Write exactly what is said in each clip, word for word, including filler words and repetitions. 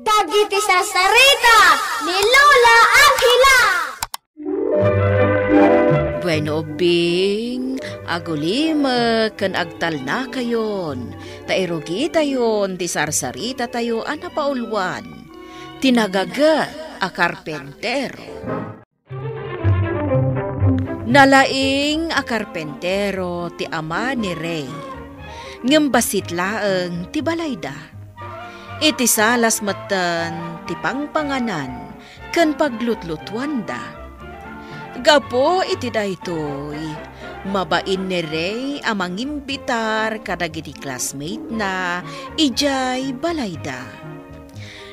Dagiti sarsarita ni Lola Angela. Bueno, ubbing, agulimek ken agtalnakayon, ta irugitayon ti sarsarita tayo a napauluan, ti nagaget a karpentero. Nalaing a karpentero ti ama ni Rey, ngem bassit laeng ti balayda. Iti salas metten ti pangpanganan ken paglutlutuanda. Gapu iti daytoy, mabain ni Rey a mangimbitar kadagiti classmate-na idiay balayda.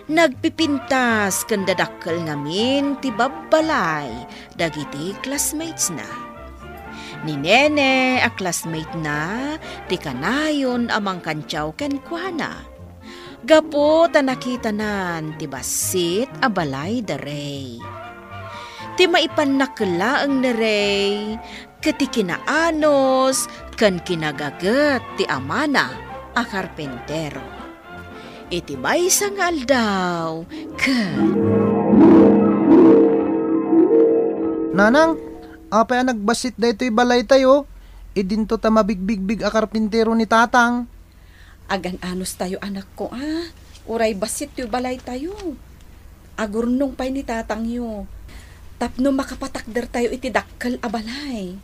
Nagpipintas ken dadakkel ngamin ti babbalay dagiti classmates-na. Ni Nene a classmate-na ti kanayon a mangkantiaw kenkuana. Gapu ta nakitanan ti bassit a balay da Rey. Ti maipannak laeng ni Rey ket ti kinaanus ken kinagaget ti amana a karpentero. Iti maysa nga aldaw, ket Nanang, apay a nagbassit daytoy balaytayo? Idinto ta mabigbigbig a karpintero ni Tatang. Agan-anustayo, anakko, a. Uray bassit toy balaytayo. Agurnong pay ni tatangyo tapno makapatakdertayo iti dakkel a balay.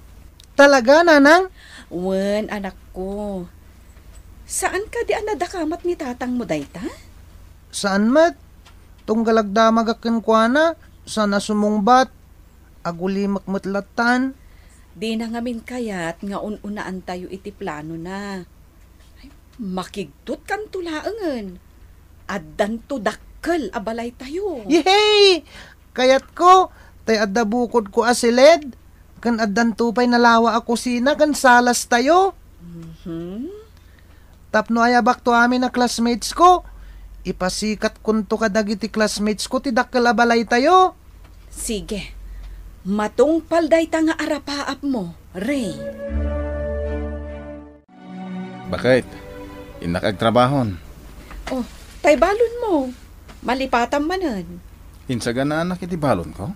Talaga, Nanang? Wen, anakko. Saan kadi a nadakamat ni tatangmo dayta? Saan met. Tunggal agdamagak kenkuana, saan a sumungbat. Agulimek met lattan. Dina ngamin kayat nga un-unaantayo iti planona. Ay, makigtotkanto laengen. Addanto dakkel a balaytayo. Yehey! Kayatko, tay adda bukodko a siled, ken addanto pay nalawa a kusina ken salastayo. Mhm. Tapno ayabakto amin a classmatesko, ipasikatkonto kadagiti classmatesko ti dakkel a balaytayo. Sige. Matungpal dayta nga arapaapmo, Rey. Baket, innak agtrabahon. Oh, tay balonmo. Malipatam manen. Insaganaanak iti balonko?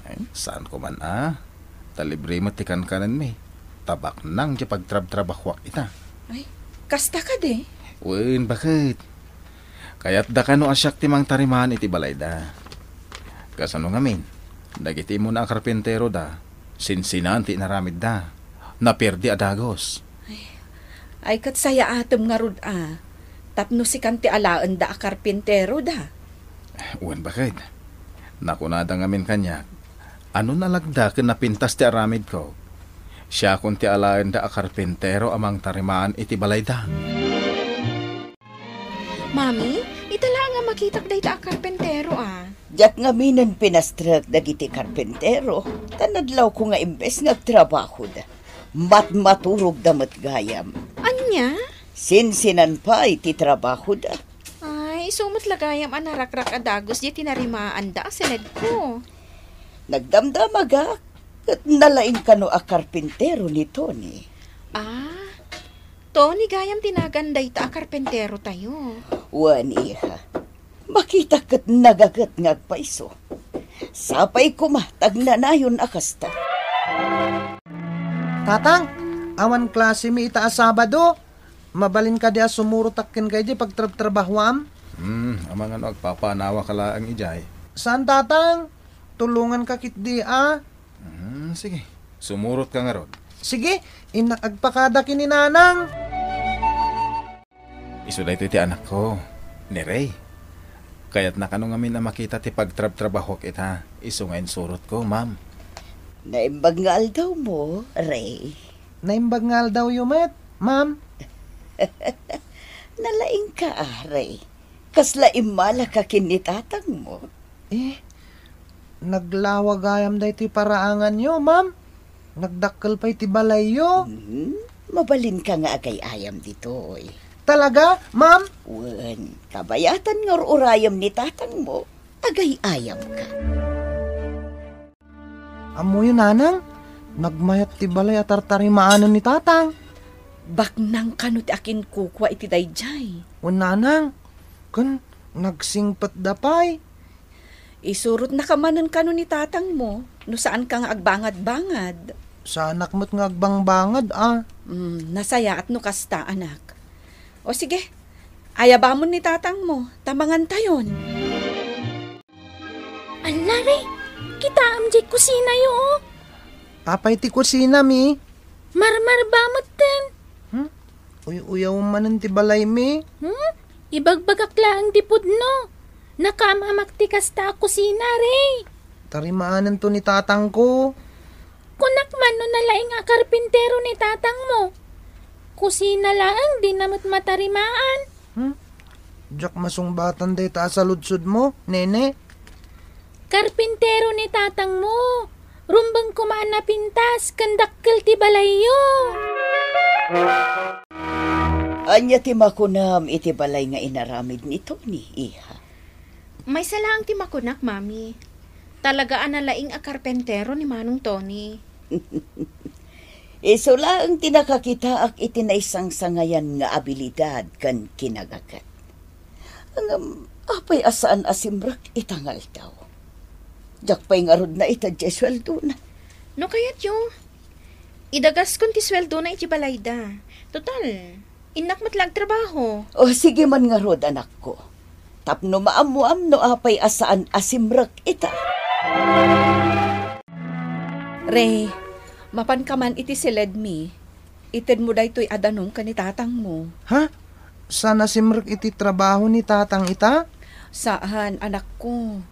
Ay, saanko man a. Ta libre met ti kankanenmi. Ta baknang ti pagtrabtrabahuak ita. Ay, kasta kadi? Wen, baket. Kayatda kano a siak ti mangtarimaan iti balayda. Kasano ngamin, dagiti immuna a karpinteroda, sinsinan ti inaramidda. Naperdi a dagus. Ay, ay, ket sayaatem ngarud a, tapno sikan ti alaenda a karpinteroda. Wen, baket. Nakunada ngamin kaniak, a no nalagda ken napintas ti aramidko, siakon ti alaenda a karpintero a mangtarimaan iti balayda. Mami, ita laeng a makitak dayta a karpentero a. Diak ngaminen pinastrek dagiti karpentero, ta nadlawko nga imbes nga agtrabahoda, matmaturogda met gayam. Ania? Sinsinan pay ti trabahoda. Ay, isu met la gayam a narakrak a dagus diay tinarimaanda a sinedko. Nagdamdamagak, ket nalaing kano a karpintero ni Tony. Ah, Tony gayam ti nagan dayta a karpentero tayo. Wen, iha. Makita ket nagaget nga agpayso. Sapay koma ta agnanayon a kasta. Tatang, awan klasemi ita a Sabado. Mabalin kadi a sumurotak kenka idiay pagtrabtrabahuam? Hmm, amangan no agpapanawaka laeng idiay. Saan, Tatang? Tulonganka ketdi a. Hmm, sige. Sumurotka ngarud. Sige, innak agpakada ken ni Nanang. Isu daytoy ti anakko, ni Rey. Kayatna kano ngamin a makita ti pagtrabtrabahuak ita, isu nga insurotko, ma'am. Naimbag nga aldawmo, Rey. Naimbag nga aldawyo met, ma'am. Nalaingka a, Rey. Kasla immalaka ken ni tatangmo. Eh, naglawa gayam daytoy paraanganyo, ma'am. Nagdakkel pay ti balayyo. Mhm. Mabalinka nga agay-ayam ditoy. Talaga, ma'am? Wen, kabayatan nga ur-urayem ni tatangmo, agay-ayamka. Ammoyo, Nanang, nagmayat ti balay a tartarimaanen ni Tatang. Baknang kano ti akinkukua iti daydiay? Wen, Nanang, ken Nagsingpetda pay. Isurotnaka manen kano ni tatangmo no saanka nga agbangad-bangad. Saanak met nga agbangbangad, a. Hmm, nasayaat no kasta, anak. O sige, ayabamon ni tatangmo, ta mangantayon. Alla, Ray, kitaem diay kusinayo, o. Apay ti kusina, mi? Marmarba metten. Hmm? Uy-uyaw manen ti balay, mi. Hmm? Ibagbagak laeng ti pudno. Nakam-amak ti kasta a kusina, Ray. Tarimaanen to ni tatangko. Kunak man no nalaing a karpintero ni tatangmo. Kusina laeng, dina met matarimaan. Hmm? Diak masungbatan dayta a saludsodmo, nene? Karpintero ni tatangmo. Rumbeng koma a napintas ken dakkel ti balayyo. Ania ti makunam iti balay nga inaramid ni Tony, iha? Maysa laeng ti makunak, Mami. Talaga a nalaing a karpentero ni Manong Tony. Isu laeng ti nakakitaak iti naisangsangayan nga abilidad ken kinagaget. Ngem apay a saan a simrek ita nga aldaw? Diak pay ngarud naiteddi ti sueldona. No kayatyo, idagaskon ti sueldona iti balayda. Total, innak met la agtrabaho. O, sige man ngarud, anakko. Tapno maammoam no apay a saan a simrek ita. Ray, mapanka man iti siledmi. Itedmo daytoy a danum ken ni tatangmo. Ha? Saan a simrek iti trabaho ni tatang ita? Saan, anakko.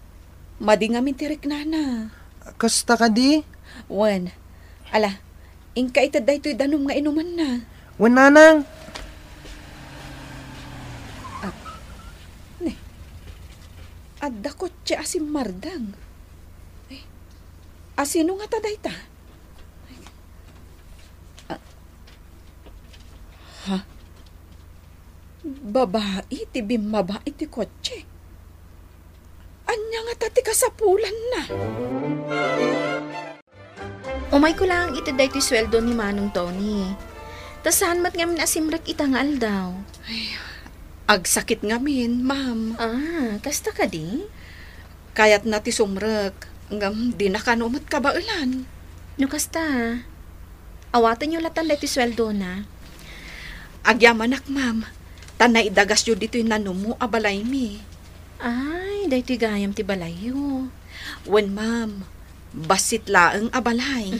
Madi ngamin ti riknana. Kasta kadi? Wen. Ala, inka ited daytoy danum nga inumanna. Wen, nanang. Ah, ne. Adda kotse a simmardeng. Eh, asino ngata dayta? Ah. Ha? Babai ti bimmaba iti kotse? Ania ngata ti kasapulanna? Umayko laeng iti daytoy sueldo ni Manong Tony. Ta saan met ngamin a simrek ita nga aldaw. Ay, agsakit ngamin, ma'am. Ah, kasta kadi? Kayatna ti sumrek, ngem dina kano met kabaelan. No kasta, awatenyo latan daytoy sueldona. Agyamanak, ma'am, ta naidagasyo ditoy nanumo a balaymi. Ay, daytoy gayam ti balayyo. Wen, ma'am, bassit laeng a balay.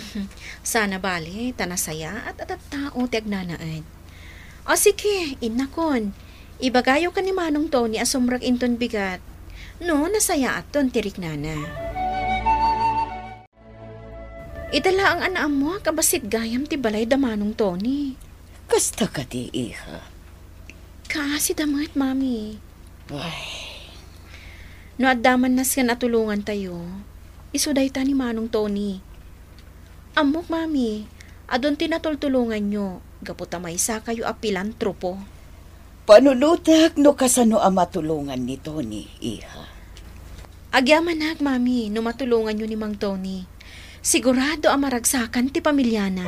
Sana bale, ta nasayaat a tattao ti agnanaed. O sige, innakon, ibagayo ken ni Manong Tony a sumrek inton bigat. No, nasayaaton ti riknana. Ita laeng a naammoak a bassit gayam ti balay da Manong Tony. Kasta kadi, iha? Kaasi da met, Mami. Ay. No adda man nasken a tulongantayo, isu dayta ni Manong Tony. Ammok, Mami, adun ti natultulonganyo gapu ta maysakayo a pilantropo. Panunotek no kasano a matulongan ni Tony, iha. Agyamanak, Mami, no matulonganyo ni Mang Tony. Sigurado a maragsakan ti pamiliana.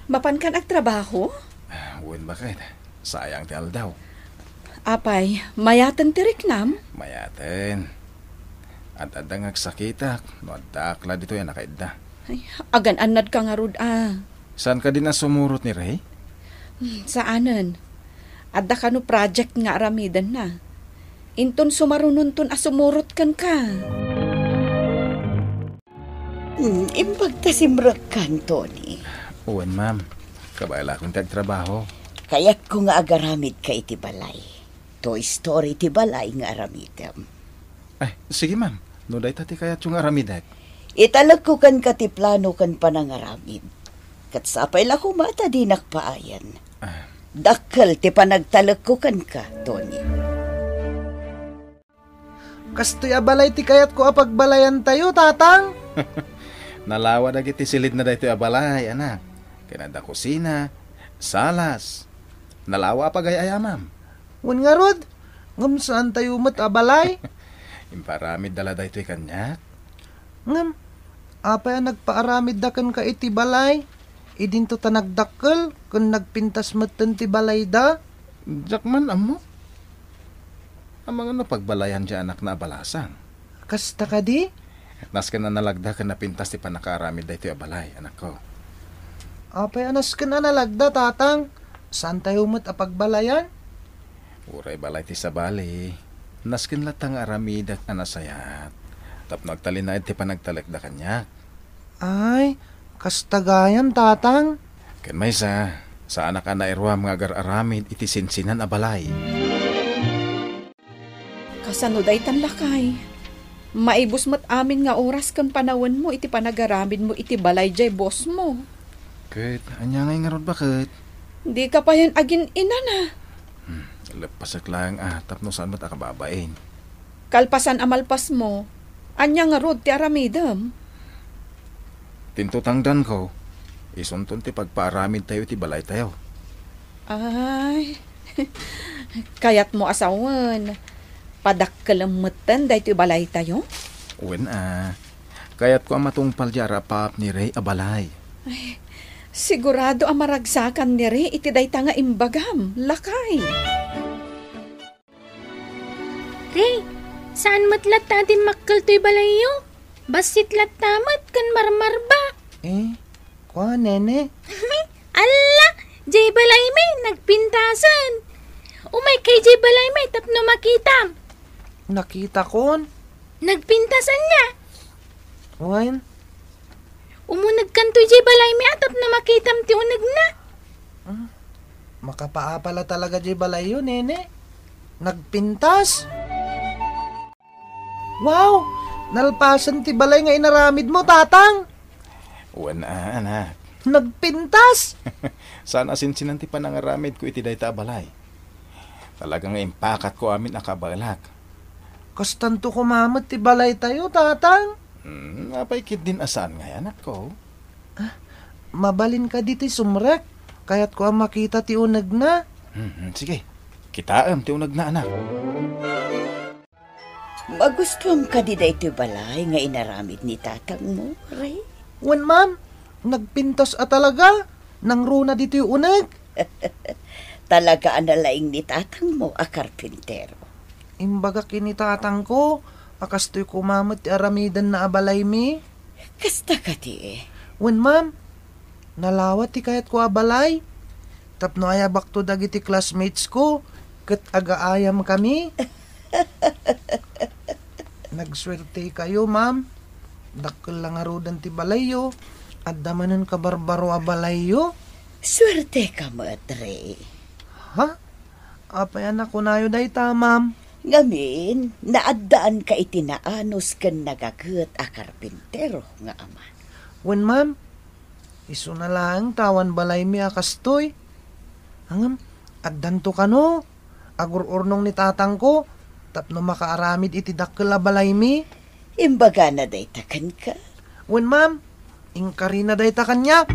Mapankan agtrabaho? Ah, wen, baket. Sayang ti aldaw. Apay, mayaten ti riknam? Mayaten. Ad-adda nga agsakitak, no addaak la ditoy a nakaidda. Ay, agan-annadka ngarud a. Saan kadi a sumurot ni Ray? Hmm, saanen. Adda kano project nga aramidenna. Inton sumarunonton a sumurot kenka. Hmm, imbag ta simrekkan, Tony. Wen, ma'am. Kabaelakon ti agtrabaho. Kayatko nga agaramidka iti balay. Two-story ti balay nga aramidem. Ay, sige, ma'am. No dayta ti kayatyo nga aramidek. Italekko kenka ti plano ken panangaramid. Ket sapay la koma ta dinak paayen. Ah. Dakkel ti panagtalekko kenka, Tony. Kastoy a balay ti kayatko a pagbalayantayo, Tatang. Nalawa dagiti silidna daytoy a balay, anak. Ken adda kusina, salas. Nalawa a pagay-ayamam. Wen ngarud, ngem saantayo met a balay. Imparamidda la daytoy kaniak. Ngem, apay a nagpaaramidda kenka iti balay? Idinto ta nagdakkel ken nagpintas metten ti balayda. Diak man ammo. Amangan no pagbalayan ti anakna a balasang. Kasta kadi? Nasken a nalagda ken napintas ti pannakaaramid daytoy a balay, anakko. Apay a nasken a nalagda, Tatang? Saantayo met a pagbalayan? Uray balay ti sabali, nasken latta nga aramidek a nasayaat tapno agtalinaed ti panagtalekda kaniak. Ay, kasta gayam, Tatang. Ken maysa, saanak a nairuam nga agar-aramid iti sinsinan a balay. Kasano daytan, lakay? Maibus met amin nga oras ken panawenmo iti panagaramidmo iti balay jay bossmo. Ket ania ngay ngarud, baket? Dika payen agin-inana. Hmm, leppasek laeng a tapno saan met a kababain. Kalpasan a malpasmo, ania ngarud ti aramidem? Tinto tangdanko, isunton ti pagpaaramidtayo iti balaytayo. Ay, kayatmo a sawen, padakkelem metten daytoy balaytayo? Wen a, kayatko a matungpal di arapaap ni Ray a balay. Ay, sigurado a maragsakan ni Ray iti dayta nga imbagam, lakay. Ray, saan met latta a dimmakkel toy balayyo? Bassit latta met ken marmarba. Eh, kua, nene? Alla, jay balaymi, nagpintasen. Umayka idiay balaymi tapno makitam. Nakitakon. Nagpintasen nia. Wen? Umunegkanto idiay balaymi a tapno makitam ti unegna. Hmm. Makapaapa la talaga diay balayyo, nene. Nagpintas. Wow! Nalpasen ti balay nga inaramidmo, Tatang. Wen a, anak. Nagpintas! Saan a sinsinan ti panangaramidko iti dayta a balay. Talaga nga impakatko amin a kabaelak. Kastanto koma met ti balaytayo, Tatang. Hmm, apay ketdin a saan ngay, anakko? Ah, mabalin kadi ti sumrek? Kayatko a makita ti unegna. Hmm, hmm, sige. Kitaem ti unegna, anak. Magustuam kadi daytoy balay nga inaramid ni tatangmo, Ray? Wen, ma'am. Nagpintas a talaga. Nangruna ditoy uneg. Talaga a nalaing ni tatangmo a karpintero. Imbagak ken ni tatangko a kastoy koma met ti aramidenna a balaymi. Kasta kadi? Wen, ma'am. Nalawa ti kayatko a balay. Tapno ayabakto dagiti classmates ko, ket agaayam kami. Nagsuertekayo, ma'am. Dakkel la ngaruden ti balayyo. Adda manen kabarbaro a balayyo. Suerteka met, Ray. Ha? Apay a nakunayo dayta, ma'am? Ngamin, naaddaanka iti naanus ken nagaget a karpintero nga ama. Wen, ma'am. Isuna laeng ta awan balaymi a kastoy. Ngem, addanto kano? Agur-urnong ni tatangko tapno makaaramid iti dakkel a balaymi. Imbagana dayta kenka? Wen, ma'am. Inkarina dayta kaniak.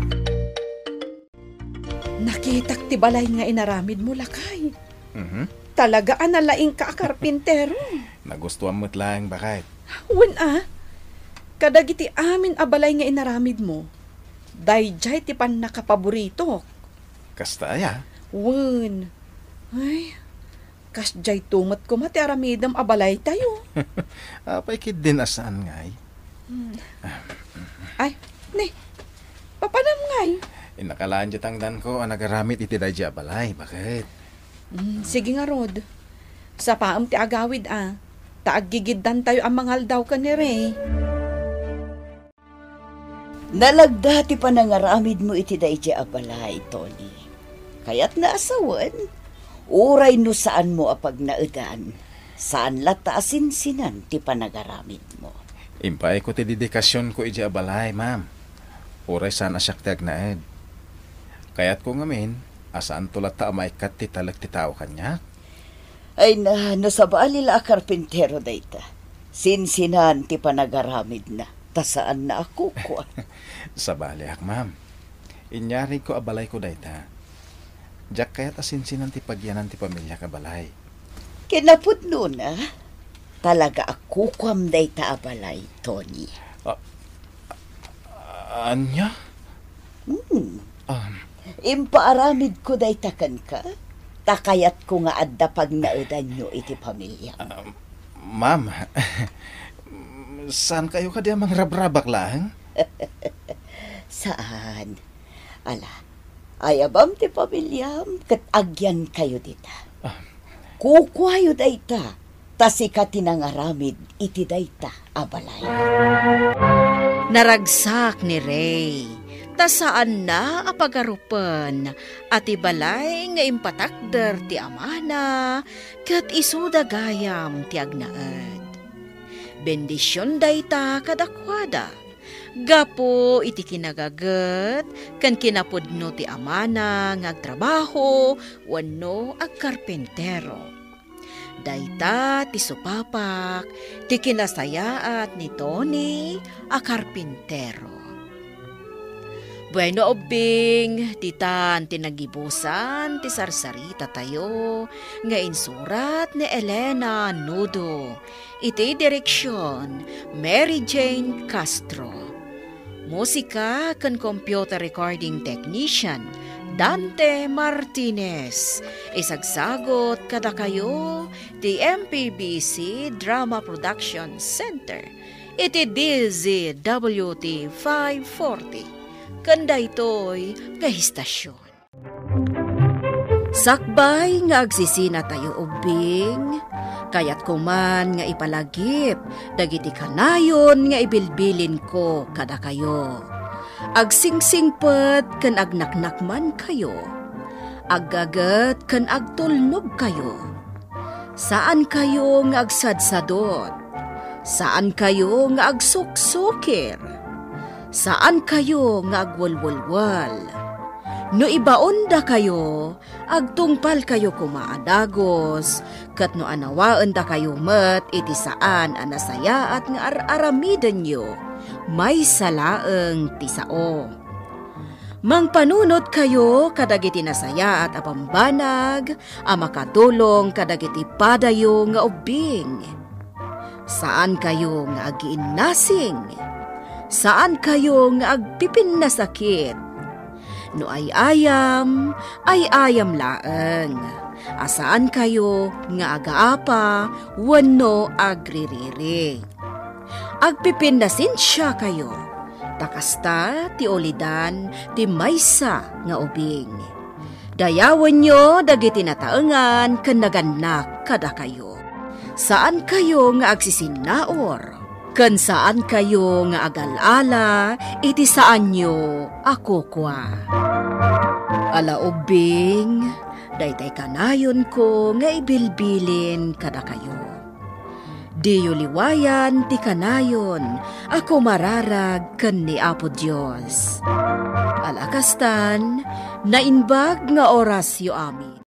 Nakitak ti balay nga inaramidmo, lakay. Mhm. Talaga a nalaingka a karpintero. Nagustuam met laeng, baket. Wen a, kadagiti amin a balay nga inaramidmo, daydiay ti pannakapaboritok. Kasta aya? Wen. Ay, kasdiay to met koma ti aramidem a balaytayo. Apay ketdin a saan ngay? Hmm. Ay, ni, papanam ngay? Innaka laeng ti tangdanko a nagaramid iti daydiay a balay, baket. Hmm, sige ngarud. Sapaem ti agawid a, ta aggigiddantayo a mangaldaw ken ni Ray. Nalagda ti panangaramidmo iti daydiay a balay, Tony. Kayatna a sawen, uray no saanmo a pagnaedan, saan latta a sinsinan ti panagaramidmo. Impaayko ti dedikasionko idiay a balay, ma'am. Uray saan a siak ti agnaed. Kayatko ngamin a saanto latta a maikkat ti talek ti tao kaniak. Ay na, no sabali la a karpintero dayta. Sinsinan ti panagaramidna, ta saanna a kukua. Sabaliak, ma'am. Inyarigko a balayko dayta. Diak kayat a sinsinan ti pagyanan ti pamiliak a balay. Kinapudnona, talaga a kukuam dayta a balay, Tony. A-, a-, ania? Hmm. Um, Impaaramidko dayta kenka, ta kayatko nga adda pagnaedanyo iti pamiliam. Um, ma'am, saan kayo kadi a mangrabrabak laeng? Saan. Ala, ayabam ti pamiliam ket agyankayo dita. Ah. Kukuayo dayta, ta sika ti nangaramid iti dayta a balay. Naragsak ni Ray, ta saanna a pagarupen a ti balay nga impatakder ti amana ket isuda gayam ti agnaed. Bendision dayta kadakuada gapu iti kinagaget ken kinapudno ti amana nga agtrabaho wenno agkarpintero. Dayta ti supapak ti kinasayaat ni Tony a karpintero. Bueno, ubbing, ditan ti nagibusan ti sarsaritatayo nga insurat ni Elena Nudo. Iti direksion, Mary Jane Castro. Musika ken computer recording technician, Dante Martinez. Isagsagot kadakayo ti M P B C Drama Production Center iti D Z W T five forty. Ken daytoy nga istasyon. Sakbay nga agsisinatayo ubbing, kayatko man nga ipalagip dagiti kanayon nga ibilbilinko kadakayo. Agsingsingpet ken agnaknakmankayo. Aggaget ken agtulnogkayo. Saankayo nga agsadsadot. Saankayo nga agsuksukir. Saankayo nga agwelwelwel. No ibaondakayo, agtungpalkayo koma a dagus, ket no anawaendakayo met iti saan a nasayaat nga ar-aramidenyo, maysa laeng ti sao. Mangpanunotkayo kadagiti nasayaat a bambanag a makatulong kadagiti padayo nga ubbing. Saankayo nga agiinnasing. Saankayo nga agpipinnasakit. No ay-ayam, ay-ayam laeng. A saankayo nga agaapa wenno agririri. Agpipinnasensiakayo, ta kasta ti ulidan ti maysa nga ubing. Dayawenyo dagiti nataengan ken nagannak kadakayo. Saankayo nga agsisinnaur, ken saankayo nga agal-ala iti saanyo a kukua. Ala ubbing, daytay kanayonko nga ibilbilin kadakayo. Diyo liwayan ti kanayon a kumararag ken ni Apo Dios. Ala kastan, naimbag nga orasyo amin.